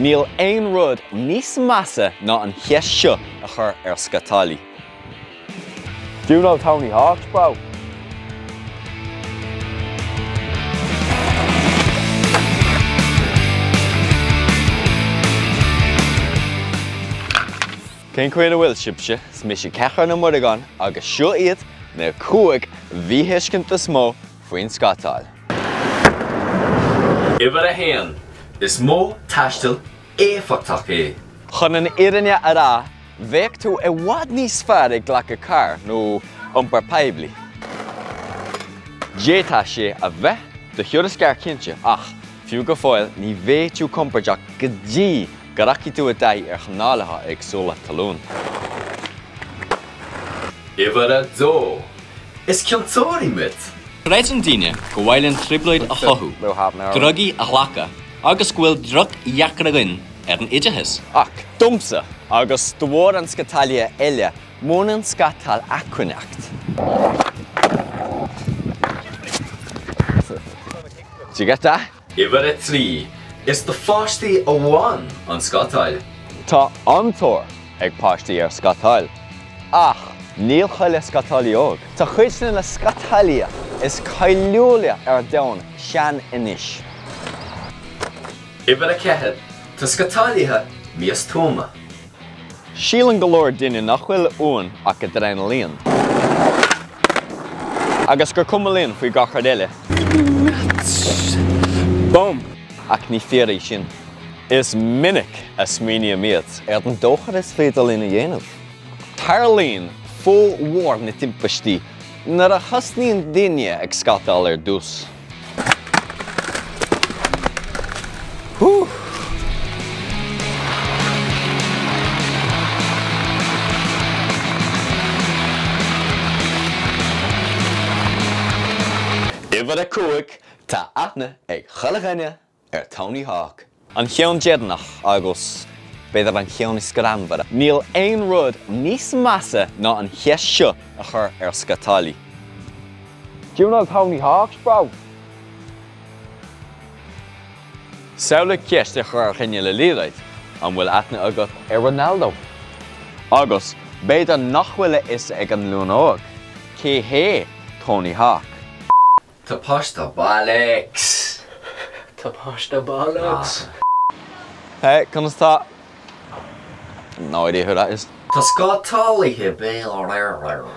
Níl aon rud níos measa ná an cheist seo a chur ar scátálaí. Do you know Tony Hawk's bro? Cén chaoi a bhfuil sibhse? Is mise Ceathrar Ó Muireagáin agus seo iad na 5 mhíthuiscint is mó faoin scátáil. Uimhir 1, Is modh taistil éifeachtach é. Chun an fhírinne a rá, bheadh tú i bhfad níos fearr ag glacadh carr nó iompar poiblí. D'fhéadfadh sé a bheith do thuras gearr cinnte, ach fiú go fóill ní bheidh tú compordach go dtí go rachaidh tú i dtaithí ar chineálacha éagsúla talún. Uimhir 2, Is ciontóirí muid. Creideann daoine gur mhaith linn trioblóid a chothú, drugaí a ghlacadh agus go bhfuil drochdhearcadh againn ar an oideachas. Ach domsa, agus do mhórán scátálaithe eile, múineann scátáil acmhainneacht. Do you get that? Uimhir 3, Is do pháistí amháin an scátáil. Tá an-tóir ag páistí ar scátáil. Ach níl chuile scátálaí óg. Tá cuid de na scátálaithe is cáiliúla ar domhan sean anois. Uimhir 4, Tá scátálaithe níos tuama. Síleann go leor duine nach bhfuil uainn ach adrenaline. Agus gur cuma linn faoi gach rud eile. Boom! Ach ní fíor é sin. Is minic a smaoinímid ar an dochar is féidir linn a dhéanamh. Tarlaíonn formhór na timpistí nuair a thosnaíonn duine ag scátáil ar dtús. Uimhir 5, Tá aithne ag chuile dhuine ar Tony Hawk. An ceann deireanach agus b'fhéidir an ceann is greannmhaire. Níl aon rud níos measa ná an cheist seo a chur ar scátálaí. Do you know Tony Hawk's bro? Samhlaigh ceist a chur ar dhuine le liathróid, an bhfuil aithne agat ar Ronaldo? Agus b'fhéidir nach bhfuil a fhios ag an nglúin óg cé hé Tony Hawk. Tá páiste bollocks! Tá páiste bollocks! Hey, conas tá? No idea who that is. Tá scátálaithe béal.